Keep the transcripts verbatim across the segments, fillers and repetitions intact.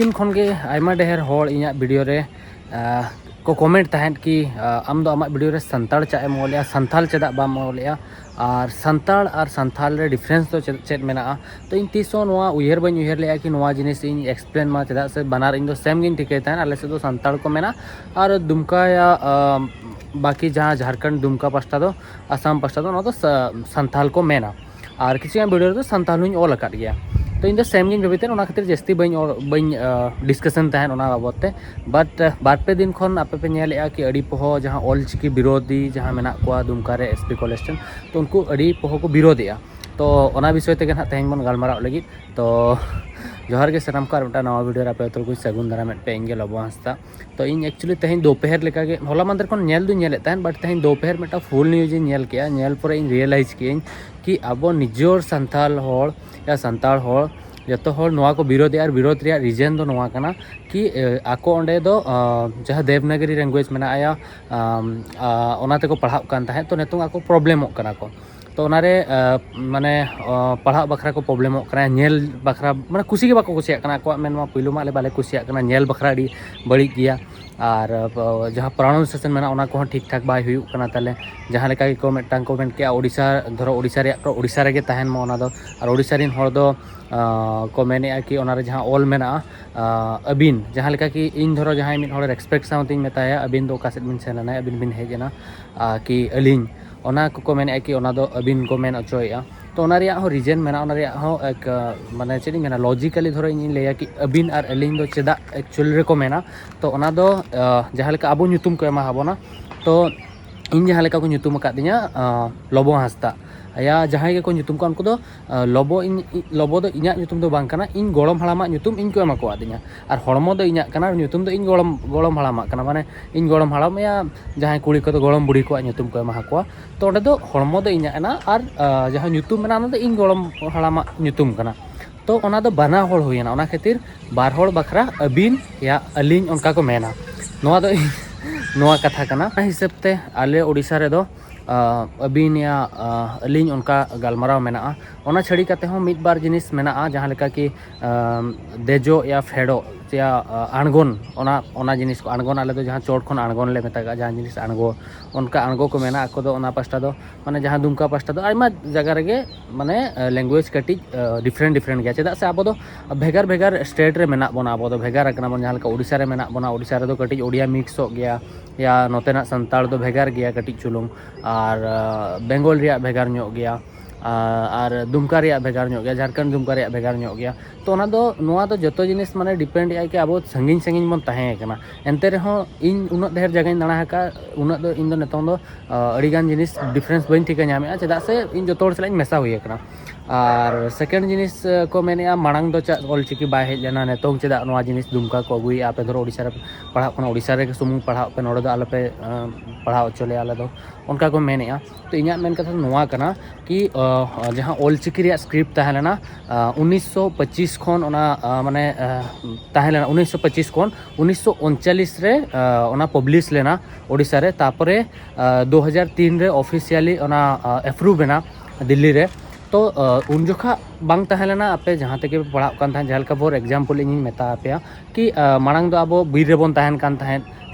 ᱫᱤᱱ ᱠᱷᱚᱱ ᱜᱮ ᱟᱭᱢᱟ ᱰᱷᱮᱨ ᱦᱚᱲ ᱤᱧᱟᱹᱜ ᱵᱷᱤᱰᱤᱭᱳ ᱨᱮ ᱠᱚ ᱠᱚᱢᱮᱱᱴ ᱛᱟᱦᱮᱸᱫ ᱠᱤ ᱟᱢ ᱫᱚ ᱟᱢᱟᱜ ᱵᱷᱤᱰᱤᱭᱳ ᱨᱮ ᱥᱟᱱᱛᱟᱲ ᱪᱮᱫᱟᱜ ᱮᱢ ᱚᱞᱮᱜᱼᱟ, ᱥᱟᱱᱛᱟᱞ ᱪᱮᱫᱟᱜ ᱵᱟᱢ ᱚᱞᱮᱜᱼᱟ, ᱟᱨ ᱥᱟᱱᱛᱟᱲ ᱟᱨ ᱥᱟᱱᱛᱷᱟᱞ ᱨᱮ ᱰᱤᱯᱷᱟᱨᱮᱱᱥ ᱫᱚ ᱪᱮᱫ ᱪᱮᱫ ᱢᱮᱱᱟᱜᱼᱟ? ᱛᱚ ᱤᱧ ᱛᱤᱥ ᱦᱚᱸ ᱱᱚᱣᱟ ᱩᱭᱦᱟᱹᱨ ᱵᱟᱹᱧ ᱩᱭᱦᱟᱹᱨ ᱞᱮᱜᱼᱟ ᱠᱤ ᱱᱚᱣᱟ ᱡᱤᱱᱤᱥ ᱤᱧ ᱮᱠᱥᱯᱞᱮᱱ ᱢᱟ, ᱪᱮᱫᱟᱜ ᱥᱮ ᱵᱟᱱᱟᱨ ᱤᱧ ᱫᱚ ᱥᱮᱢ ᱜᱤᱧ ᱴᱷᱤᱠᱟᱹᱭ ᱛᱟᱦᱮᱸᱫ᱾ ᱟᱞᱮ ᱥᱮᱫ ᱫᱚ ᱥᱟᱱᱛᱟᱲ ᱠᱚ ᱢᱮᱱᱟ ᱟᱨ ᱫᱩᱢᱠᱟᱭᱟ ᱵᱟᱹᱠᱤ ᱡᱟᱦᱟᱸ ᱡᱷᱟᱲᱠᱷᱚᱸᱰ ᱫᱩᱢᱠᱟ ᱯᱟᱥᱴᱟ ᱫᱚ, ᱟᱥᱟᱢ ᱯᱟᱥᱴᱟ ᱫᱚ, ᱚᱱᱟ ᱫᱚ ᱥᱟᱱᱛᱷᱟᱞ ᱠᱚ ᱢᱮᱱᱟ᱾ ᱟᱨ ᱠᱤᱪᱷᱩ ᱜᱟᱱ ᱵᱷᱤᱰᱤᱭᱳ ᱨᱮᱫᱚ ᱥᱟᱱᱛᱷᱟᱞ ᱦᱚᱸᱧ ᱚᱞ ᱟᱠᱟᱫ ᱜᱮᱭᱟ᱾ ᱛᱚ ᱤᱧ ᱫᱚ ᱥᱮᱢ ᱜᱤᱧ ᱵᱷᱟᱵᱤ ᱛᱟᱦᱮᱸᱫ, ᱚᱱᱟ ᱠᱷᱟᱹᱛᱤᱨ ᱡᱟᱹᱥᱛᱤ ᱵᱟᱹᱧ ᱚᱞ ᱵᱟᱹᱧ ᱰᱤᱥᱠᱟᱥᱚᱱ ᱛᱟᱦᱮᱸᱫ ᱚᱱᱟ ᱵᱟᱵᱚᱫ ᱛᱮ᱾ ᱵᱟᱴ ᱵᱟᱨ ᱯᱮ ᱫᱤᱱ ᱠᱷᱚᱱ ᱟᱯᱮ ᱯᱮ ᱧᱮᱞᱮᱜᱼᱟ ᱠᱤ ᱟᱹᱰᱤ ᱯᱚᱦᱚ ᱡᱟᱦᱟᱸ ᱚᱞ ᱪᱤᱠᱤ ᱵᱤᱨᱳᱫᱷᱤ ᱡᱟᱦᱟᱸ ᱢᱮᱱᱟᱜ ᱠᱚᱣᱟ ᱫᱩᱢᱠᱟ ᱨᱮ ᱮᱥ ᱯᱤ ᱠᱚᱞᱮᱡᱽ ᱴᱷᱮᱱ, ᱛᱚ ᱩᱱᱠᱩ ᱟᱹᱰᱤ ᱯᱚᱦᱚ ᱠᱚ ᱵᱤᱨᱳᱫᱷᱮᱜᱼᱟ᱾ ᱛᱚ ᱚᱱᱟ ᱵᱤᱥᱚᱭ ᱛᱮᱜᱮ ᱱᱟᱦᱟᱜ ᱛᱮᱦᱮᱧ ᱵᱚᱱ ᱜᱟᱞᱢᱟᱨᱟᱜ ᱞᱟᱹᱜᱤᱫ᱾ ᱛᱚ ᱡᱚᱦᱟᱨ ᱜᱮ ᱥᱟᱱᱟᱢ ᱠᱚ, ᱟᱨ ᱢᱤᱫᱴᱟᱝ ᱱᱟᱣᱟ ᱵᱷᱤᱰᱤᱭᱳ ᱨᱮ ᱟᱯᱮ ᱡᱚᱛᱚ ᱠᱚᱧ ᱥᱟᱹᱜᱩᱱ ᱫᱟᱨᱟᱢᱮᱫ ᱯᱮ, ᱤᱧ ᱜᱮ ᱞᱚᱵᱚ ᱦᱟᱸᱥᱫᱟ᱾ ᱛᱚ ᱤᱧ ᱮᱠᱪᱩᱭᱮᱞᱤ ᱛᱮᱦᱮᱧ ᱫᱳᱯᱚᱦᱮᱨ ᱞᱮᱠᱟᱜᱮ, ᱦᱚᱞᱟ ᱢᱟᱫᱷᱮᱨ ᱠᱷᱚᱱ ᱧᱮᱞ ᱫᱩᱧ ᱧᱮᱞᱮᱫ ᱛᱟᱦᱮᱸᱫ, ᱵᱟᱴ ᱛᱮᱦᱮᱧ ᱫᱳᱯᱚᱦᱮᱨ ᱢᱤᱫᱴᱟᱝ ᱯᱷᱩᱞ ᱱᱤᱭᱩᱡᱽ ᱤᱧ ᱧᱮᱞ ᱠᱮᱜᱼᱟ᱾ ᱧᱮᱞ ᱯᱚᱨᱮ ᱤᱧ ᱨᱤᱭᱮᱞᱟᱭᱤᱡᱽ ᱠᱮᱜᱼᱟᱹᱧ ᱠᱤ ᱟᱵᱚ ᱱᱤᱡᱚᱨ ᱥᱟᱱᱛᱟᱲ ᱦᱚᱲ ᱭᱟ ᱥᱟᱱᱛᱟᱲ ᱦᱚᱲ ᱡᱚᱛᱚ ᱦᱚᱲ ᱱᱚᱣᱟ ᱠᱚ ᱵᱤᱨᱳᱫᱷᱮᱜᱼᱟ᱾ ᱟᱨ ᱵᱤᱨᱳᱫᱷ ᱨᱮᱭᱟᱜ ᱨᱤᱡᱮᱱ ᱫᱚ ᱱᱚᱣᱟ ᱠᱟᱱᱟ ᱠᱤ ᱮ, ᱟᱠᱚ ᱚᱸᱰᱮ ᱫᱚ ᱟ, ᱡᱟᱦᱟᱸ ᱫᱮᱵᱽᱱᱟᱜᱚᱨᱤ ᱞᱮᱝᱜᱩᱭᱮᱡᱽ ᱢᱮᱱᱟᱜᱼᱟ, ᱟᱢ, ᱟ, ᱚᱱᱟ ᱛᱮᱠᱚ ᱯᱟᱲᱦᱟᱜ ᱠᱟᱱ ᱛᱟᱦᱮᱸᱫ᱾ ᱛᱚ ᱱᱤᱛᱚᱝ ᱟᱠᱚ ᱯᱨᱚᱵᱞᱮᱢᱚᱜ ᱠᱟᱱᱟ ᱠᱚ᱾ ᱛᱚ ᱚᱱᱟᱨᱮ ᱟ, ᱢᱟᱱᱮ ᱟ, ᱯᱟᱲᱦᱟᱜ ᱵᱟᱠᱷᱨᱟ ᱠᱚ ᱯᱨᱚᱵᱞᱮᱢᱚᱜ ᱠᱟᱱᱟ, ᱧᱮᱞ ᱵᱟᱠᱷᱨᱟ ᱢᱟᱱᱮ ᱠᱩᱥᱤ ᱜᱮ ᱵᱟᱠᱚ ᱠᱩᱥᱤᱭᱟᱜ ᱠᱟᱱᱟ᱾ ᱟᱠᱚᱣᱟᱜ ᱢᱮᱱ ᱢᱟ ᱯᱳᱭᱞᱳ ᱢᱟ ᱟᱞᱮ ᱵᱟᱞᱮ ᱠᱩᱥᱤᱭᱟᱜ ᱠᱟᱱᱟ, ᱧᱮᱞ ᱵᱟᱠᱷᱨᱟ ᱟᱹᱰᱤ ᱵᱟᱹᱲᱤᱡ ᱜᱮᱭᱟ᱾ ᱟᱨ ᱟ, ᱡᱟᱦᱟᱸ ᱯᱨᱚᱱᱟᱣᱩᱱᱥᱤᱭᱮᱥᱚᱱ ᱢᱮᱱᱟᱜᱼᱟ, ᱚᱱᱟ ᱠᱚᱦᱚᱸ ᱴᱷᱤᱠ ᱴᱷᱟᱠ ᱵᱟᱭ ᱦᱩᱭᱩᱜ ᱠᱟᱱᱟ ᱛᱟᱞᱮ᱾ ᱡᱟᱦᱟᱸ ᱞᱮᱠᱟ ᱜᱮᱠᱚ ᱢᱤᱫᱴᱟᱝ ᱠᱚ ᱢᱮᱱ ᱠᱮᱜᱼᱟ, ᱳᱰᱤᱥᱟ, ᱫᱷᱚᱨᱚ ᱳᱰᱤᱥᱟ ᱨᱮᱭᱟᱜ ᱠᱚ, ᱳᱰᱤᱥᱟ ᱨᱮᱜᱮ ᱛᱟᱦᱮᱱ ᱢᱟ ᱚᱱᱟ ᱫᱚ᱾ ᱟᱨ ᱳᱰᱤᱥᱟ ᱨᱮᱱ ᱦᱚᱲ ᱫᱚ ᱟ, ᱠᱚ ᱢᱮᱱᱮᱜᱼᱟ ᱠᱤ ᱚᱱᱟᱨᱮ ᱡᱟᱦᱟᱸ ᱚᱞ ᱢᱮᱱᱟᱜᱼᱟ, ᱟ, ᱟᱹᱵᱤᱱ, ᱡᱟᱦᱟᱸ ᱞᱮᱠᱟ ᱠᱤ ᱤᱧ ᱫᱷᱚᱨᱚ ᱡᱟᱦᱟᱸᱭ ᱢᱤᱫ ᱦᱚᱲ ᱨᱮᱥᱯᱮᱠᱴ ᱥᱟᱶᱛᱮᱧ ᱢᱮᱛᱟᱭᱟ, "ᱟᱹᱵᱤᱱ ᱫᱚ ᱚᱠᱟ ᱥᱮᱫ ᱵᱤᱱ ᱥᱮᱱ ᱞᱮᱱᱟ?" ᱟᱹᱵᱤᱱ ᱵᱤᱱ ᱦᱮᱡ ᱮᱱᱟ, ᱟ, ᱠᱤ ᱟᱹᱞᱤᱧ? ᱚᱱᱟ ᱠᱚᱠᱚ ᱢᱮᱱᱮᱜᱼᱟ ᱠᱤ ᱚᱱᱟ ᱫᱚ ᱟᱹᱵᱤᱱ ᱠᱚ ᱢᱮᱱ ᱚᱪᱚᱭᱮᱜᱼᱟ᱾ ᱛᱚ ᱚᱱᱟ ᱨᱮᱭᱟᱜ ᱦᱚᱸ ᱨᱤᱡᱮᱱ ᱢᱮᱱᱟᱜᱼᱟ, ᱚᱱᱟ ᱨᱮᱭᱟᱜ ᱦᱚᱸ ᱮᱠ, ᱢᱟᱱᱮ ᱪᱮᱫ ᱤᱧ ᱢᱮᱱᱟ, ᱞᱚᱡᱤᱠᱟᱞᱤ ᱫᱷᱚᱨᱚ ᱤᱧᱤᱧ ᱞᱟᱹᱭᱟ ᱠᱤ ᱟᱹᱵᱤᱱ ᱟᱨ ᱟᱹᱞᱤᱧ ᱫᱚ ᱪᱮᱫᱟᱜ ᱮᱠᱪᱩᱭᱮᱞ ᱨᱮᱠᱚ ᱢᱮᱱᱟ᱾ ᱛᱚ ᱚᱱᱟ ᱫᱚ, ᱟ, ᱡᱟᱦᱟᱸ ᱞᱮᱠᱟ ᱟᱵᱚ ᱧᱩᱛᱩᱢ ᱠᱚ ᱮᱢᱟ ᱵᱚᱱᱟ, ᱛᱚ ᱤᱧ ᱡᱟᱦᱟᱸ ᱞᱮᱠᱟ ᱠᱚ ᱧᱩᱛᱩᱢ ᱟᱠᱟᱫᱤᱧᱟ, ᱟ, ᱞᱚᱵᱚ ᱦᱟᱸᱥᱫᱟ᱾ ᱭᱟ ᱡᱟᱦᱟᱸᱭ ᱜᱮᱠᱚ ᱧᱩᱛᱩᱢ ᱠᱚᱣᱟ ᱩᱱᱠᱩ ᱫᱚ, ᱟ, ᱞᱚᱵᱚ ᱤᱧ, ᱤ-, ᱞᱚᱵᱚ ᱫᱚ ᱤᱧᱟᱹᱜ ᱧᱩᱛᱩᱢ ᱫᱚ ᱵᱟᱝ ᱠᱟᱱᱟ, ᱤᱧ ᱜᱚᱲᱚᱢ ᱦᱟᱲᱟᱢᱟᱜ ᱧᱩᱛᱩᱢ ᱤᱧ ᱠᱚ ᱮᱢᱟ ᱠᱟᱣᱫᱤᱧᱟ᱾ ᱟᱨ ᱦᱚᱲᱢᱚ ᱫᱚ ᱤᱧᱟᱹᱜ ᱠᱟᱱᱟ, ᱧᱩᱛᱩᱢ ᱫᱚ ᱤᱧ ᱜᱚᱲᱚᱢ, ᱜᱚᱲᱚᱢ ᱦᱟᱲᱟᱢᱟᱜ ᱠᱟᱱᱟ᱾ ᱢᱟᱱᱮ ᱤᱧ ᱜᱚᱲᱚᱢ ᱦᱟᱲᱟᱢ ᱭᱟ ᱡᱟᱦᱟᱸᱭ ᱠᱩᱲᱤ ᱠᱚᱫᱚ ᱜᱚᱲᱚᱢ ᱵᱩᱲᱦᱤ ᱠᱚᱣᱟᱜ ᱧᱩᱛᱩᱢ ᱠᱚ ᱮᱢᱟ ᱠᱚᱣᱟ᱾ ᱛᱚ ᱚᱸᱰᱮ ᱫᱚ ᱦᱚᱲᱢᱚ ᱫᱚ ᱤᱧᱟᱹᱜ ᱠᱟᱱᱟ ᱟᱨ, ᱟ, ᱡᱟᱦᱟᱸ ᱧᱩᱛᱩᱢ ᱢᱮᱱᱟᱜᱼᱟ ᱚᱱᱟ ᱫᱚ ᱤᱧ ᱜᱚᱲᱚᱢ ᱦᱟᱲᱟᱢᱟᱜ ᱧᱩᱛᱩᱢ ᱠᱟᱱᱟ᱾ ᱛᱚ ᱚᱱᱟ ᱫᱚ ᱵᱟᱱᱟ ᱦᱚᱲ ᱦᱩᱭᱮᱱᱟ, ᱚᱱᱟ ᱠᱷᱟᱹᱛᱤᱨ ᱵᱟᱨ ᱦᱚᱲ ᱵᱟᱠᱷᱨᱟ ᱟᱹᱵᱤᱱ ᱭᱟ ᱟᱹᱞᱤᱧ ᱚᱱᱠᱟ ᱠᱚ ᱢᱮᱱᱟ᱾ ᱱᱚᱣᱟ ᱫᱚ ᱱᱚᱣᱟ ᱠᱟᱛᱷᱟ ᱠᱟᱱᱟ᱾ ᱚᱱᱟ ᱦᱤᱥᱟᱹᱵ ᱛᱮ ᱟᱞᱮ ᱳᱰᱤᱥᱟ ᱨᱮᱫᱚ ᱟᱹᱵᱤᱱ ᱭᱟ ᱟᱹᱞᱤᱧ ᱚᱱᱠᱟ ᱜᱟᱞᱢᱟᱨᱟᱣ ᱢᱮᱱᱟᱜᱼᱟ᱾ ᱚᱱᱟ ᱪᱷᱟᱹᱲᱤ ᱠᱟᱛᱮ ᱦᱚᱸ ᱢᱤᱫ ᱵᱟᱨ ᱡᱤᱱᱤᱥ ᱢᱮᱱᱟᱜᱼᱟ, ᱡᱟᱦᱟᱸ ᱞᱮᱠᱟ ᱠᱤ ᱫᱮᱡᱚᱜ ᱭᱟ ᱯᱷᱮᱰᱚᱜ ᱭᱟ ᱟᱬᱜᱚᱱ, ᱚᱱᱟ ᱚᱱᱟ ᱡᱤᱱᱤᱥ ᱠᱚ ᱟᱬᱜᱚᱱ, ᱟᱞᱮ ᱫᱚ ᱡᱟᱦᱟᱸ ᱪᱚᱴ ᱠᱷᱚᱱ ᱟᱬᱜᱚᱱ ᱞᱮ ᱢᱮᱛᱟᱜᱼᱟ, ᱡᱟᱦᱟᱸ ᱡᱤᱱᱤᱥ ᱟᱬᱜᱚ, ᱚᱱᱠᱟ ᱟᱬᱜᱚ ᱠᱚ ᱢᱮᱱᱟᱜ ᱟᱠᱚ ᱫᱚ ᱚᱱᱟ ᱯᱟᱥᱴᱟ ᱫᱚ, ᱢᱟᱱᱮ ᱡᱟᱦᱟᱸ ᱫᱩᱢᱠᱟ ᱯᱟᱥᱴᱟ ᱫᱚ ᱟᱭᱢᱟ ᱡᱟᱭᱜᱟ ᱨᱮᱜᱮ ᱢᱟᱱᱮ ᱞᱮᱝᱜᱩᱭᱮᱡᱽ ᱠᱟᱹᱴᱤᱡ ᱰᱤᱯᱷᱟᱨᱮᱱᱴ ᱰᱤᱯᱷᱟᱨᱮᱱᱴ ᱜᱮᱭᱟ, ᱪᱮᱫᱟᱜ ᱥᱮ ᱟᱵᱚ ᱫᱚ ᱵᱷᱮᱜᱟᱨ ᱵᱷᱮᱜᱟᱨ ᱥᱴᱮᱴ ᱨᱮ ᱢᱮᱱᱟᱜ ᱵᱚᱱᱟ, ᱟᱵᱚ ᱫᱚ ᱵᱷᱮᱜᱟᱨ ᱟᱠᱟᱱᱟ ᱵᱚᱱ᱾ ᱡᱟᱦᱟᱸ ᱞᱮᱠᱟ ᱳᱰᱤᱥᱟ ᱨᱮ ᱢᱮᱱᱟᱜ ᱵᱚᱱᱟ, ᱳᱰᱤᱥᱟ ᱨᱮᱫᱚ ᱠᱟᱹᱴᱤᱡ ᱳᱰᱤᱭᱟ ᱢᱤᱠᱥᱚᱜ ᱜᱮᱭᱟ, ᱭᱟ ᱱᱚᱛᱮᱱᱟᱜ ᱥᱟᱱᱛᱟᱲ ᱫᱚ ᱵᱷᱮᱜᱟᱨ ᱜᱮᱭᱟ ᱠᱟᱹᱴᱤᱡ ᱪᱩᱞᱩᱝ, ᱟᱨ ᱵᱮᱝᱜᱚᱞ ᱨᱮᱭᱟᱜ ᱵᱷᱮᱜᱟᱨ ᱧᱚᱜ ᱜᱮᱭᱟ, ᱟᱨ ᱫᱩᱢᱠᱟ ᱨᱮᱭᱟᱜ ᱵᱷᱮᱜᱟᱨ ᱧᱚᱜ ᱜᱮᱭᱟ, ᱡᱷᱟᱲᱠᱷᱚᱸᱰ ᱫᱩᱢᱠᱟ ᱨᱮᱭᱟᱜ ᱵᱷᱮᱜᱟᱨ ᱧᱚᱜ ᱜᱮᱭᱟ᱾ ᱛᱚ ᱚᱱᱟ ᱫᱚ, ᱱᱚᱣᱟ ᱫᱚ ᱡᱚᱛᱚ ᱡᱤᱱᱤᱥ ᱢᱟᱱᱮ ᱰᱤᱯᱮᱱᱰ ᱮᱫᱟᱭ ᱠᱤ ᱟᱵᱚ ᱥᱟᱺᱜᱤᱧ ᱥᱟᱺᱜᱤᱧ ᱵᱚᱱ ᱛᱟᱦᱮᱸ ᱠᱟᱱᱟ᱾ ᱮᱱᱛᱮ ᱨᱮᱦᱚᱸ ᱤᱧ ᱩᱱᱟᱹᱜ ᱰᱷᱮᱨ ᱡᱟᱭᱜᱟᱧ ᱫᱟᱬᱟ ᱟᱠᱟᱫ, ᱩᱱᱟᱹᱜ ᱫᱚ ᱤᱧ ᱫᱚ ᱱᱤᱛᱚᱝ ᱫᱚ ᱟᱹᱰᱤ ᱜᱟᱱ ᱡᱤᱱᱤᱥ ᱰᱤᱯᱷᱟᱨᱮᱱᱥ ᱵᱟᱹᱧ ᱴᱷᱤᱠᱟᱹ ᱧᱟᱢᱮᱫᱼᱟ, ᱪᱮᱫᱟᱜ ᱥᱮ ᱤᱧ ᱡᱚᱛᱚ ᱦᱚᱲ ᱥᱟᱞᱟᱜ ᱤᱧ ᱢᱮᱥᱟ ᱦᱩᱭ ᱟᱠᱟᱱᱟ᱾ ᱟᱨ ᱥᱮᱠᱮᱱᱰ ᱡᱤᱱᱤᱥ ᱠᱚ ᱢᱮᱱᱮᱫᱼᱟ, ᱢᱟᱲᱟᱝ ᱫᱚ ᱪᱮᱫ ᱚᱞ ᱪᱤᱠᱤ ᱵᱟᱭ ᱦᱮᱡ ᱞᱮᱱᱟ, ᱱᱤᱛᱚᱝ ᱪᱮᱫᱟᱜ ᱱᱚᱣᱟ ᱡᱤᱱᱤᱥ ᱫᱩᱢᱠᱟ ᱠᱚ ᱟᱹᱜᱩᱭᱮᱫᱼᱟ, ᱟᱯᱮ ᱫᱷᱚᱨᱚ ᱳᱰᱤᱥᱟ ᱨᱮ ᱯᱟᱲᱦᱟᱜ ᱠᱟᱱᱟ, ᱳᱰᱤᱥᱟ ᱨᱮᱜᱮ ᱥᱩᱢᱩᱝ ᱯᱟᱲᱦᱟᱜ ᱯᱮ, ᱱᱚᱰᱮ ᱫᱚ ᱟᱞᱚᱯᱮ ᱯᱟᱲᱦᱟᱣ ᱦᱚᱪᱚ ᱞᱮᱭᱟ ᱟᱞᱮ ᱫᱚ, ᱚᱱᱠᱟ ᱠᱚ ᱢᱮᱱᱮᱫᱼᱟ᱾ ᱛᱚ ᱤᱧᱟᱹᱜ ᱢᱮᱱ ᱠᱟᱛᱷᱟ ᱫᱚ ᱱᱚᱣᱟ ᱠᱟᱱᱟ ᱠᱤ ᱡᱟᱦᱟᱸ ᱚᱞ ᱪᱤᱠᱤ ᱨᱮᱭᱟᱜ ᱥᱠᱨᱤᱯᱴ ᱛᱟᱦᱮᱸ ᱞᱮᱱᱟ ᱩᱱᱤᱥᱥᱚ ᱯᱚᱸᱪᱤᱥ ᱠᱷᱚᱱ, ᱚᱱᱟ ᱢᱟᱱᱮ ᱛᱟᱦᱮᱸ ᱞᱮᱱᱟ ᱩᱱᱤᱥᱥᱚ ᱯᱚᱸᱪᱤᱥ ᱠᱷᱚᱱ ᱩᱱᱤᱥᱥᱚ ᱩᱱᱪᱟᱞᱞᱤᱥ ᱨᱮ ᱚᱱᱟ ᱯᱟᱵᱽᱞᱤᱥ ᱞᱮᱱᱟ ᱳᱰᱤᱥᱟ ᱨᱮ, ᱛᱟᱨᱯᱚᱨᱮ ᱫᱩ ᱦᱟᱡᱟᱨ ᱛᱤᱱ ᱨᱮ ᱚᱯᱷᱤᱥᱤᱭᱟᱞᱤ ᱚᱱᱟ ᱮᱯᱨᱩᱵᱷ ᱮᱱᱟ ᱫᱤᱞᱞᱤ ᱨᱮ᱾ ᱛᱚ ᱩᱱ ᱡᱚᱠᱷᱟ ᱵᱟᱝ ᱛᱟᱦᱮᱸ ᱞᱮᱱᱟ, ᱟᱯᱮ ᱡᱟᱦᱟᱸ ᱛᱮᱜᱮ ᱯᱮ ᱯᱟᱲᱦᱟᱜ ᱠᱟᱱ ᱛᱟᱦᱮᱸᱫ, ᱡᱟᱦᱟᱸ ᱞᱮᱠᱟ ᱯᱷᱚᱨ ᱮᱠᱡᱟᱢᱯᱚᱞ ᱤᱧᱤᱧ ᱢᱮᱛᱟ ᱟᱯᱮᱭᱟ ᱠᱤ ᱢᱟᱲᱟᱝ ᱫᱚ ᱟᱵᱚ ᱵᱤᱨ ᱨᱮᱵᱚᱱ ᱛᱟᱦᱮᱱ ᱠᱟᱱ ᱛᱟᱦᱮᱸᱫ,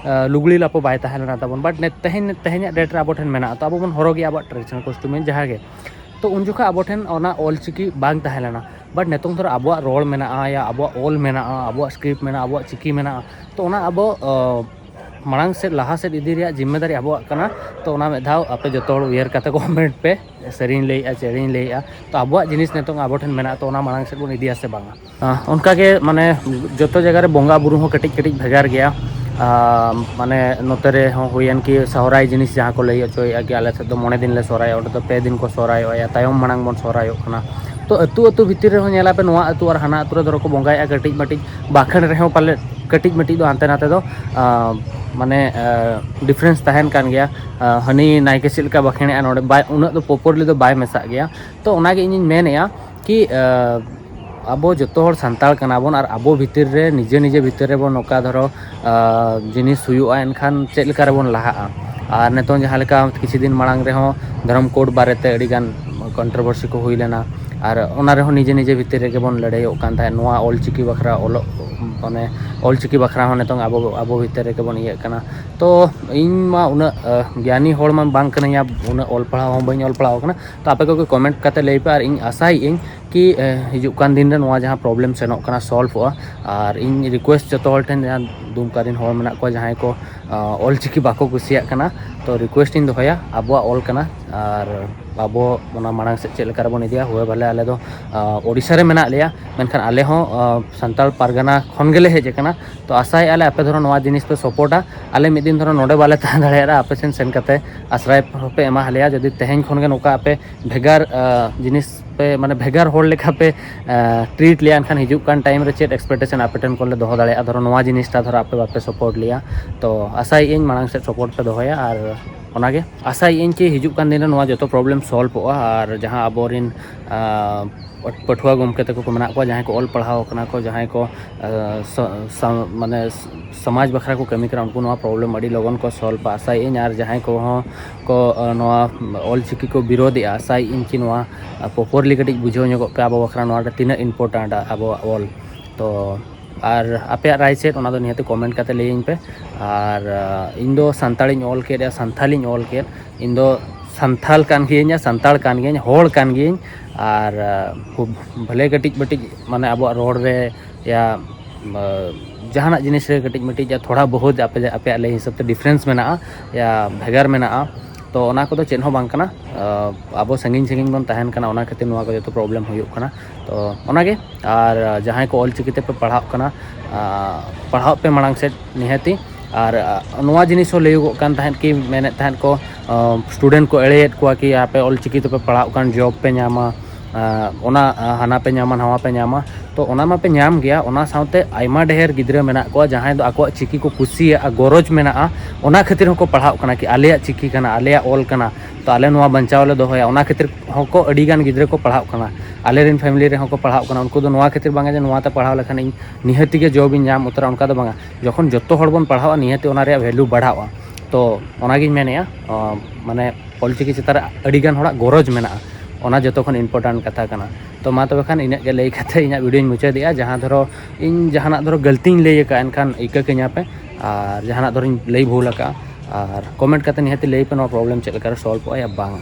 ᱞᱩᱜᱽᱲᱤ ᱞᱟᱯᱚ ᱵᱟᱭ ᱛᱟᱦᱮᱸ ᱞᱮᱱᱟ ᱛᱟᱵᱚᱱ, ᱵᱟᱴ ᱛᱮᱦᱮᱧ, ᱛᱮᱦᱮᱧᱟᱜ ᱰᱮᱴ ᱨᱮ ᱟᱵᱚ ᱴᱷᱮᱱ ᱢᱮᱱᱟᱜᱼᱟ, ᱛᱚ ᱟᱵᱚ ᱵᱚᱱ ᱦᱚᱨᱚᱜᱮᱜᱼᱟ ᱟᱵᱚᱣᱟᱜ ᱴᱨᱮᱰᱤᱥᱚᱱᱟᱞ ᱠᱚᱥᱴᱤᱭᱩᱢ ᱡᱟᱦᱟᱸ ᱜᱮ᱾ ᱛᱚ ᱩᱱ ᱡᱚᱠᱷᱟ ᱟᱵᱚ ᱴᱷᱮᱱ ᱚᱱᱟ ᱚᱞ ᱪᱤᱠᱤ ᱵᱟᱝ ᱛᱟᱦᱮᱸ ᱞᱮᱱᱟ, ᱵᱟᱴ ᱱᱤᱛᱚᱝ ᱫᱷᱚᱨᱚ ᱟᱵᱚᱣᱟᱜ ᱨᱚᱲ ᱢᱮᱱᱟᱜᱼᱟ, ᱭᱟ ᱟᱵᱚᱣᱟᱜ ᱚᱞ ᱢᱮᱱᱟᱜᱼᱟ, ᱟᱵᱚᱣᱟᱜ ᱥᱠᱨᱤᱯᱴ ᱢᱮᱱᱟᱜᱼᱟ, ᱟᱵᱚᱣᱟᱜ ᱪᱤᱠᱤ ᱢᱮᱱᱟᱜᱼᱟ, ᱛᱚ ᱚᱱᱟ ᱟᱵᱚ ᱢᱟᱲᱟᱝ ᱥᱮᱫ, ᱞᱟᱦᱟ ᱥᱮᱫ ᱤᱫᱤ ᱨᱮᱭᱟᱜ ᱡᱤᱢᱢᱮᱫᱟᱨᱤ ᱟᱵᱚᱣᱟᱜ ᱠᱟᱱᱟ᱾ ᱛᱚ ᱚᱱᱟ ᱢᱤᱫ ᱫᱷᱟᱣ ᱟᱯᱮ ᱡᱚᱛᱚ ᱦᱚᱲ ᱩᱭᱦᱟᱹᱨ ᱠᱟᱛᱮ ᱠᱚᱢᱮᱱᱴ ᱯᱮ, ᱥᱟᱹᱨᱤᱧ ᱞᱟᱹᱭᱮᱫᱼᱟ ᱪᱮ ᱮᱲᱮᱧ ᱞᱟᱹᱭᱮᱫᱼᱟ᱾ ᱛᱚ ᱟᱵᱚᱣᱟᱜ ᱡᱤᱱᱤᱥ ᱱᱤᱛᱚᱝ ᱟᱵᱚ ᱴᱷᱮᱱ ᱢᱮᱱᱟᱜᱼᱟ, ᱛᱚ ᱚᱱᱟ ᱢᱟᱲᱟᱝ ᱥᱮᱫ ᱵᱚᱱ ᱤᱫᱤᱭᱟ ᱥᱮ ᱵᱟᱝᱟ? ᱚᱱᱠᱟᱜᱮ ᱢᱟᱱᱮ ᱡᱚᱛᱚ ᱡᱟᱭᱜᱟ ᱨᱮ ᱵᱚᱸᱜᱟ ᱵᱩᱨᱩ ᱦᱚᱸ ᱠᱟᱹᱴᱤᱡ ᱠᱟᱹᱴᱤᱡ ᱵᱷᱮᱜᱟᱨ ᱜᱮᱭᱟ᱾ ᱢᱟᱱᱮ ᱱᱚᱛᱮ ᱨᱮᱦᱚᱸ ᱦᱩᱭᱮᱱ ᱠᱤ ᱥᱚᱦᱨᱟᱭ ᱡᱤᱱᱤᱥ ᱡᱟᱦᱟᱸ ᱠᱚ ᱞᱟᱹᱭ ᱦᱚᱪᱚᱭᱮᱫᱼᱟ ᱠᱤ ᱟᱞᱮ ᱥᱮᱫ ᱫᱚ ᱢᱚᱬᱮ ᱫᱤᱱ ᱞᱮ ᱥᱚᱦᱨᱟᱭᱚᱜᱼᱟ, ᱚᱸᱰᱮ ᱫᱚ ᱯᱮ ᱫᱤᱱ ᱠᱚ ᱥᱚᱦᱨᱟᱭᱚᱜᱼᱟ, ᱭᱟ ᱛᱟᱭᱚᱢ ᱢᱟᱲᱟᱝ ᱵᱚᱱ ᱥᱚᱦᱨᱟᱭᱚᱜ ᱠᱟᱱᱟ᱾ ᱛᱚ ᱟᱹᱛᱩ ᱟᱹᱛᱩ ᱵᱷᱤᱛᱤᱨ ᱨᱮᱦᱚᱸ ᱧᱮᱞᱟᱯᱮ ᱱᱚᱣᱟ ᱟᱹᱛᱩ ᱟᱨ ᱦᱟᱱᱟ ᱟᱹᱛᱩ ᱨᱮ ᱫᱷᱚᱨᱚ ᱠᱚ ᱵᱚᱸᱜᱟᱭᱮᱫᱼᱟ ᱠᱟᱹᱴᱤᱡ ᱢᱟᱹᱴᱤᱡ, ᱵᱟᱠᱷᱮᱲ ᱨᱮᱦᱚᱸ ᱯᱟᱞᱮ ᱠᱟᱹᱴᱤᱡ ᱢᱟᱹᱴᱤᱡ ᱫᱚ ᱦᱟᱱᱛᱮ ᱱᱟᱛᱮ ᱫᱚ ᱢᱟᱱᱮ ᱰᱤᱯᱷᱟᱨᱮᱱᱥ ᱛᱟᱦᱮᱱ ᱠᱟᱱ ᱜᱮᱭᱟ᱾ ᱦᱟᱹᱱᱤ ᱱᱟᱭᱠᱮ ᱪᱮᱫ ᱞᱮᱠᱟ ᱵᱟᱠᱷᱮᱲᱮᱜᱼᱟ, ᱱᱚᱰᱮ ᱵᱟᱭ, ᱩᱱᱟᱹᱜ ᱫᱚ ᱯᱨᱚᱯᱟᱨᱞᱤ ᱫᱚ ᱵᱟᱭ ᱢᱮᱥᱟᱜ ᱜᱮᱭᱟ᱾ ᱛᱚ ᱚᱱᱟᱜᱮ ᱤᱧᱤᱧ ᱢᱮᱱᱮᱫᱼᱟ ᱠᱤ ᱟᱵᱚ ᱡᱚᱛᱚ ᱦᱚᱲ ᱥᱟᱱᱛᱟᱲ ᱠᱟᱱᱟ ᱵᱚᱱ, ᱟᱨ ᱟᱵᱚ ᱵᱷᱤᱛᱤᱨ ᱨᱮ ᱱᱤᱡᱮ ᱱᱤᱡᱮ ᱵᱷᱤᱛᱤᱨ ᱨᱮᱵᱚᱱ ᱱᱚᱝᱠᱟ ᱫᱷᱚᱨᱚ ᱡᱤᱱᱤᱥ ᱦᱩᱭᱩᱜᱼᱟ, ᱮᱱᱠᱷᱟᱱ ᱪᱮᱫ ᱞᱮᱠᱟ ᱨᱮᱵᱚᱱ ᱞᱟᱦᱟᱜᱼᱟ? ᱟᱨ ᱱᱤᱛᱚᱝ ᱡᱟᱦᱟᱸ ᱞᱮᱠᱟ ᱠᱤᱪᱷᱩ ᱫᱤᱱ ᱢᱟᱲᱟᱝ ᱨᱮᱦᱚᱸ ᱫᱷᱚᱨᱚᱢ ᱠᱳᱰ ᱵᱟᱨᱮᱛᱮ ᱟᱹᱰᱤᱜᱟᱱ ᱠᱚᱱᱴᱨᱳᱵᱷᱟᱨᱥᱤ ᱠᱚ ᱦᱩᱭ ᱞᱮᱱᱟ, ᱟᱨ ᱚᱱᱟ ᱨᱮᱦᱚᱸ ᱱᱤᱡᱮ ᱱᱤᱡᱮ ᱵᱷᱤᱛᱤᱨ ᱨᱮᱜᱮ ᱵᱚᱱ ᱞᱟᱹᱲᱦᱟᱹᱭᱚᱜ ᱠᱟᱱ ᱛᱟᱦᱮᱸᱫ, ᱱᱚᱣᱟ ᱚᱞᱪᱤᱠᱤ ᱵᱟᱠᱷᱨᱟ ᱚᱞᱚᱜ, ᱢᱟᱱᱮ ᱚᱞᱪᱤᱠᱤ ᱵᱟᱠᱷᱨᱟ ᱦᱚᱸ ᱱᱤᱛᱚᱝ ᱟᱵᱚ, ᱟᱵᱚ ᱵᱷᱤᱛᱤᱨ ᱨᱮᱜᱮ ᱵᱚᱱ ᱤᱭᱟᱹᱜ ᱠᱟᱱᱟ᱾ ᱛᱚ ᱤᱧ ᱢᱟ ᱩᱱᱟᱹᱜ ᱜᱮᱭᱟᱱᱤ ᱦᱚᱲ ᱢᱟ ᱵᱟᱝ ᱠᱟᱹᱱᱟᱹᱧ, ᱩᱱᱟᱹᱜ ᱚᱞ ᱯᱟᱲᱦᱟᱣ ᱦᱚᱸ ᱵᱟᱹᱧ ᱚᱞ ᱯᱟᱲᱦᱟᱣ ᱠᱟᱱᱟ᱾ ᱛᱚ ᱟᱯᱮ ᱠᱚᱜᱮ ᱠᱚᱢᱮᱱᱴ ᱠᱟᱛᱮ ᱞᱟᱹᱭ ᱯᱮ, ᱟᱨ ᱤᱧ ᱟᱥᱟᱭᱮᱫ ᱟᱹᱧ ᱠᱤ ᱦᱤᱡᱩᱜ ᱠᱟᱱ ᱫᱤᱱ ᱨᱮ ᱱᱚᱣᱟ ᱡᱟᱦᱟᱸ ᱯᱨᱚᱵᱞᱮᱢ ᱥᱮᱱᱚᱜ ᱠᱟᱱᱟ, ᱥᱚᱞᱵᱷᱚᱜᱼᱟ᱾ ᱟᱨ ᱤᱧ ᱨᱤᱠᱩᱭᱮᱥᱴ ᱡᱚᱛᱚ ᱦᱚᱲ ᱴᱷᱮᱱ, ᱡᱟᱦᱟᱸ ᱫᱩᱢᱠᱟ ᱨᱮᱱ ᱦᱚᱲ ᱢᱮᱱᱟᱜ ᱠᱚᱣᱟ, ᱡᱟᱦᱟᱸᱭ ᱠᱚ ᱚᱞᱪᱤᱠᱤ ᱵᱟᱠᱚ ᱠᱩᱥᱤᱭᱟᱜ ᱠᱟᱱᱟ, ᱛᱚ ᱨᱤᱠᱩᱭᱮᱥᱴ ᱤᱧ ᱫᱚᱦᱚᱭᱟ, ᱟᱵᱚᱣᱟᱜ ᱚᱞ ᱠᱟᱱᱟ, ᱟᱨ ᱟᱵᱚ ᱚᱱᱟ ᱢᱟᱲᱟᱝ ᱥᱮᱫ ᱪᱮᱫ ᱞᱮᱠᱟ ᱨᱮᱵᱚᱱ ᱤᱫᱤᱭᱟ᱾ ᱦᱳᱭ ᱵᱷᱟᱞᱮ, ᱟᱞᱮ ᱫᱚ ᱳᱰᱤᱥᱟ ᱨᱮ ᱢᱮᱱᱟᱜ ᱞᱮᱭᱟ, ᱢᱮᱱᱠᱷᱟᱱ ᱟᱞᱮ ᱦᱚᱸ ᱥᱟᱱᱛᱟᱲ ᱯᱟᱨᱜᱟᱱᱟ ᱠᱷᱚᱱ ᱜᱮᱞᱮ ᱦᱮᱡ ᱟᱠᱟᱱᱟ᱾ ᱛᱚ ᱟᱥᱟᱭᱮᱫᱼᱟ ᱞᱮ ᱟᱯᱮ ᱫᱷᱚᱨᱚ ᱱᱚᱣᱟ ᱡᱤᱱᱤᱥ ᱯᱮ ᱥᱟᱯᱳᱨᱴᱟ᱾ ᱟᱞᱮ ᱢᱤᱫ ᱫᱤᱱ ᱫᱷᱚᱨᱚ ᱱᱚᱰᱮ ᱵᱟᱞᱮ ᱛᱟᱦᱮᱸ ᱫᱟᱲᱮᱭᱟᱜᱼᱟ, ᱟᱯᱮ ᱥᱮᱱ ᱥᱮᱱ ᱠᱟᱛᱮ ᱟᱥᱨᱟᱭ ᱯᱮ ᱮᱢᱟ ᱞᱮᱭᱟ᱾ ᱡᱩᱫᱤ ᱛᱮᱦᱮᱧ ᱠᱷᱚᱱ ᱜᱮ ᱱᱚᱝᱠᱟ ᱟᱯᱮ ᱵᱷᱮᱜᱟᱨ ᱡᱤᱱᱤᱥ ᱯᱮ, ᱢᱟᱱᱮ ᱵᱷᱮᱜᱟᱨ ᱦᱚᱲ ᱞᱮᱠᱟ ᱯᱮ ᱴᱨᱤᱴ ᱞᱮᱭᱟ, ᱮᱱᱠᱷᱟᱱ ᱦᱤᱡᱩᱜ ᱠᱟᱱ ᱴᱟᱭᱤᱢ ᱨᱮ ᱪᱮᱫ ᱮᱠᱥᱯᱮᱠᱴᱮᱥᱚᱱ ᱟᱯᱮ ᱴᱷᱮᱱ ᱠᱷᱚᱱ ᱞᱮ ᱫᱚᱦᱚ ᱫᱟᱲᱮᱭᱟᱜᱼᱟ? ᱫᱷᱚᱨᱚ ᱱᱚᱣᱟ ᱡᱤᱱᱤᱥᱴᱟ ᱫᱷᱚᱨᱚ ᱟᱯᱮ ᱵᱟᱯᱮ ᱥᱟᱯᱳᱨᱴ ᱞᱮᱭᱟ᱾ ᱛᱚ ᱟᱥᱟᱭᱮᱫ ᱟᱹᱧ ᱢᱟᱲᱟᱝ ᱥᱮᱫ ᱥᱟᱯᱳᱨᱴ ᱯᱮ ᱫᱚᱦᱚᱭᱟ, ᱟᱨ ᱚᱱᱟᱜᱮ ᱟᱥᱟᱭᱮᱫ ᱟᱹᱧ ᱠᱤ ᱦᱤᱡᱩᱜ ᱠᱟᱱ ᱫᱤᱱ ᱨᱮ ᱱᱚᱣᱟ ᱡᱚᱛᱚ ᱯᱨᱚᱵᱞᱮᱢ ᱥᱚᱞᱵᱷᱚᱜᱼᱟ, ᱟᱨ ᱡᱟᱦᱟᱸ ᱟᱵᱚᱨᱮᱱ ᱯᱟᱹᱴᱷᱩᱣᱟᱹ ᱜᱚᱢᱠᱮ ᱛᱟᱠᱚ ᱠᱚ ᱢᱮᱱᱟᱜ ᱠᱚᱣᱟ, ᱡᱟᱦᱟᱸᱭ ᱠᱚ ᱚᱞ ᱯᱟᱲᱦᱟᱣ ᱠᱟᱱᱟ ᱠᱚ, ᱡᱟᱦᱟᱸᱭ ᱠᱚ ᱢᱟᱱᱮ ᱥᱚᱢᱟᱡᱽ ᱵᱟᱠᱷᱨᱟ ᱠᱚ ᱠᱟᱹᱢᱤ ᱠᱟᱱᱟ, ᱩᱱᱠᱩ ᱱᱚᱣᱟ ᱯᱨᱚᱵᱞᱮᱢ ᱟᱹᱰᱤ ᱞᱚᱜᱚᱱ ᱠᱚ ᱥᱚᱞᱵᱷᱟ᱾ ᱟᱥᱟᱭᱮᱫ ᱟᱹᱧ ᱟᱨ ᱡᱟᱦᱟᱸᱭ ᱠᱚᱦᱚᱸ ᱠᱚ ᱱᱚᱣᱟ ᱚᱞᱪᱤᱠᱤ ᱠᱚ ᱵᱤᱨᱳᱫᱷᱮᱜᱼᱟ, ᱟᱥᱟᱭᱮᱫ ᱟᱹᱧ ᱠᱤ ᱱᱚᱣᱟ ᱯᱨᱚᱯᱟᱨᱞᱤ ᱠᱟᱹᱴᱤᱡ ᱵᱩᱡᱷᱟᱹᱣ ᱧᱚᱜᱚᱜ ᱯᱮ ᱟᱵᱚ ᱵᱟᱠᱷᱨᱟ ᱱᱚᱣᱟ ᱨᱮ ᱛᱤᱱᱟᱹᱜ ᱤᱢᱯᱚᱨᱴᱮᱱᱴ ᱟᱵᱚᱣᱟᱜ ᱚᱞ᱾ ᱛᱚ ᱟᱨ ᱟᱯᱮᱭᱟᱜ ᱨᱟᱭ ᱪᱮᱫ, ᱚᱱᱟ ᱫᱚ ᱱᱤᱦᱟᱹᱛ ᱠᱚᱢᱮᱱᱴ ᱠᱟᱛᱮ ᱞᱟᱹᱭᱟᱹᱧ ᱯᱮ᱾ ᱟᱨ ᱤᱧ ᱫᱚ ᱥᱟᱱᱛᱟᱲᱤᱧ ᱚᱞ ᱠᱮᱫ, ᱥᱟᱱᱛᱷᱟᱞᱤᱧ ᱚᱞ ᱠᱮᱫ, ᱤᱧ ᱫᱚ ᱥᱟᱱᱛᱷᱟᱞ ᱠᱟᱱ ᱜᱤᱭᱟᱹᱧ, ᱥᱟᱱᱛᱟᱲ ᱠᱟᱱ ᱜᱤᱭᱟᱹᱧ, ᱦᱚᱲ ᱠᱟᱱ ᱜᱤᱭᱟᱹᱧ᱾ ᱟᱨ ᱵᱷᱟᱞᱮ ᱠᱟᱹᱴᱤᱡ ᱢᱟᱹᱴᱤᱡ ᱢᱟᱱᱮ ᱟᱵᱚᱣᱟᱜ ᱨᱚᱲ ᱨᱮ ᱭᱟ ᱡᱟᱦᱟᱱᱟᱜ ᱡᱤᱱᱤᱥ ᱨᱮ ᱠᱟᱹᱴᱤᱡ ᱢᱟᱹᱴᱤᱡ ᱛᱷᱚᱲᱟ ᱵᱚᱦᱩᱛ ᱟᱯᱮ, ᱟᱯᱮᱭᱟᱜ ᱞᱟᱹᱭ ᱦᱤᱥᱟᱹᱵ ᱛᱮ ᱰᱤᱯᱷᱟᱨᱮᱱᱥ ᱢᱮᱱᱟᱜᱼᱟ ᱭᱟ ᱵᱷᱮᱜᱟᱨ ᱢᱮᱱᱟᱜᱼᱟ, ᱛᱚ ᱚᱱᱟ ᱠᱚᱫᱚ ᱪᱮᱫ ᱦᱚᱸ ᱵᱟᱝ ᱠᱟᱱᱟ᱾ ᱟᱵᱚ ᱥᱟᱺᱜᱤᱧ ᱥᱟᱺᱜᱤᱧ ᱵᱚᱱ ᱛᱟᱦᱮᱱ ᱠᱟᱱᱟ, ᱚᱱᱟ ᱠᱷᱟᱹᱛᱤᱨ ᱱᱚᱣᱟ ᱠᱚ ᱡᱚᱛᱚ ᱯᱨᱚᱵᱞᱮᱢ ᱦᱩᱭᱩᱜ ᱠᱟᱱᱟ᱾ ᱛᱚ ᱚᱱᱟᱜᱮ, ᱟᱨ ᱡᱟᱦᱟᱸᱭ ᱠᱚ ᱚᱞ ᱪᱤᱠᱤ ᱛᱮᱯᱮ ᱯᱟᱲᱦᱟᱜ ᱠᱟᱱᱟ, ᱯᱟᱲᱦᱟᱜ ᱯᱮ ᱢᱟᱲᱟᱝ ᱥᱮᱫ ᱱᱤᱦᱟᱹᱛᱤ᱾ ᱟᱨ ᱱᱚᱣᱟ ᱡᱤᱱᱤᱥ ᱦᱚᱸ ᱞᱟᱹᱭᱚᱜᱚᱜ ᱠᱟᱱ ᱛᱟᱦᱮᱸᱫ ᱠᱤ ᱢᱮᱱᱮᱫ ᱛᱟᱦᱮᱸᱫ ᱠᱚ, ᱥᱴᱩᱰᱮᱱᱴ ᱠᱚ ᱮᱲᱮᱭᱮᱫ ᱠᱚᱣᱟ ᱠᱤ ᱟᱯᱮ ᱚᱞ ᱪᱤᱠᱤ ᱛᱮᱯᱮ ᱯᱟᱲᱦᱟᱜ ᱠᱟᱱ, ᱡᱚᱵ ᱯᱮ ᱧᱟᱢᱟ, ᱚᱱᱟ ᱦᱟᱱᱟ ᱯᱮ ᱧᱟᱢᱟ, ᱱᱟᱣᱟ ᱯᱮ ᱧᱟᱢᱟ᱾ ᱛᱚ ᱚᱱᱟ ᱢᱟᱯᱮ ᱧᱟᱢ ᱜᱮᱭᱟ, ᱚᱱᱟ ᱥᱟᱶᱛᱮ ᱟᱭᱢᱟ ᱰᱷᱮᱨ ᱜᱤᱫᱽᱨᱟᱹ ᱢᱮᱱᱟᱜ ᱠᱚᱣᱟ ᱡᱟᱦᱟᱸᱭ ᱫᱚ ᱟᱠᱚᱣᱟᱜ ᱪᱤᱠᱤ ᱠᱚ ᱠᱩᱥᱤᱭᱟᱜᱼᱟ, ᱜᱚᱨᱚᱡᱽ ᱢᱮᱱᱟᱜᱼᱟ, ᱚᱱᱟ ᱠᱷᱟᱹᱛᱤᱨ ᱦᱚᱸᱠᱚ ᱯᱟᱲᱦᱟᱜ ᱠᱟᱱᱟ ᱠᱤ ᱟᱞᱮᱭᱟᱜ ᱪᱤᱠᱤ ᱠᱟᱱᱟ, ᱟᱞᱮᱭᱟᱜ ᱚᱞ ᱠᱟᱱᱟ, ᱛᱚ ᱟᱞᱮ ᱱᱚᱣᱟ ᱵᱟᱧᱪᱟᱣ ᱞᱮ ᱫᱚᱦᱚᱭᱟ, ᱚᱱᱟ ᱠᱷᱟᱹᱛᱤᱨ ᱦᱚᱸᱠᱚ ᱟᱹᱰᱤ ᱜᱟᱱ ᱜᱤᱫᱽᱨᱟᱹ ᱠᱚ ᱯᱟᱲᱦᱟᱜ ᱠᱟᱱᱟ᱾ ᱟᱞᱮᱨᱮᱱ ᱯᱷᱮᱢᱮᱞᱤ ᱨᱮᱦᱚᱸ ᱠᱚ ᱯᱟᱲᱦᱟᱜ ᱠᱟᱱᱟ᱾ ᱩᱱᱠᱩ ᱫᱚ ᱱᱚᱣᱟ ᱠᱷᱟᱹᱛᱤᱨ ᱵᱟᱝᱟ ᱡᱮ ᱱᱚᱣᱟᱛᱮ ᱯᱟᱲᱦᱟᱣ ᱞᱮᱠᱷᱟᱱ ᱤᱧ ᱱᱤᱦᱟᱹᱛᱤ ᱜᱮ ᱡᱚᱵ ᱤᱧ ᱧᱟᱢ ᱩᱛᱟᱹᱨᱟ, ᱚᱱᱠᱟ ᱫᱚ ᱵᱟᱝᱟ᱾ ᱡᱚᱠᱷᱚᱱ ᱡᱚᱛᱚ ᱦᱚᱲ ᱵᱚᱱ ᱯᱟᱲᱦᱟᱜᱼᱟ, ᱱᱤᱦᱟᱹᱛᱤ ᱚᱱᱟ ᱨᱮᱭᱟᱜ ᱵᱷᱮᱞᱩ ᱵᱟᱲᱦᱟᱜᱼᱟ᱾ ᱛᱚ ᱚᱱᱟᱜᱤᱧ ᱢᱮᱱᱮᱫᱼᱟ, ᱢᱟᱱᱮ ᱚᱞᱪᱤᱠᱤ ᱪᱮᱛᱟᱱ ᱨᱮ ᱟᱹᱰᱤᱜᱟᱱ ᱦᱚᱲᱟᱜ ᱜᱚᱨᱚᱡᱽ ᱢᱮᱱᱟᱜᱼᱟ, ᱚᱱᱟ ᱡᱚᱛᱚ ᱠᱷᱚᱱ important ᱠᱟᱛᱷᱟ ᱠᱟᱱᱟ᱾ ᱛᱚ ᱢᱟ ᱛᱚᱵᱮ ᱠᱷᱟᱱ ᱤᱱᱟᱹᱜ ᱜᱮ ᱞᱟᱹᱭ ᱠᱟᱛᱮ ᱤᱧᱟᱹᱜ videoᱧ ᱢᱩᱪᱟᱹᱫᱮᱜᱼᱟ᱾ ᱡᱟᱦᱟᱸ ᱫᱷᱚᱨᱚ ᱤᱧ ᱡᱟᱦᱟᱱᱟᱜ ᱫᱷᱚᱨᱚ ᱜᱟᱹᱞᱛᱤᱧ ᱞᱟᱹᱭ ᱟᱠᱟᱫᱼᱟ, ᱮᱱᱠᱷᱟᱱ ᱤᱠᱟᱹ ᱠᱟᱹᱧᱟ ᱯᱮ, ᱟᱨ ᱡᱟᱦᱟᱱᱟᱜ ᱫᱷᱚᱨᱚᱧ ᱞᱟᱹᱭ ᱵᱷᱩᱞ ᱟᱠᱟᱫᱼᱟ, ᱟᱨ comment ᱠᱟᱛᱮ ᱱᱤᱦᱟᱹᱛ ᱞᱟᱹᱭ ᱯᱮ ᱱᱚᱣᱟ problem ᱪᱮᱫ ᱞᱮᱠᱟᱨᱮ solveᱚᱜᱼᱟ ᱭᱟ ᱵᱟᱝ᱾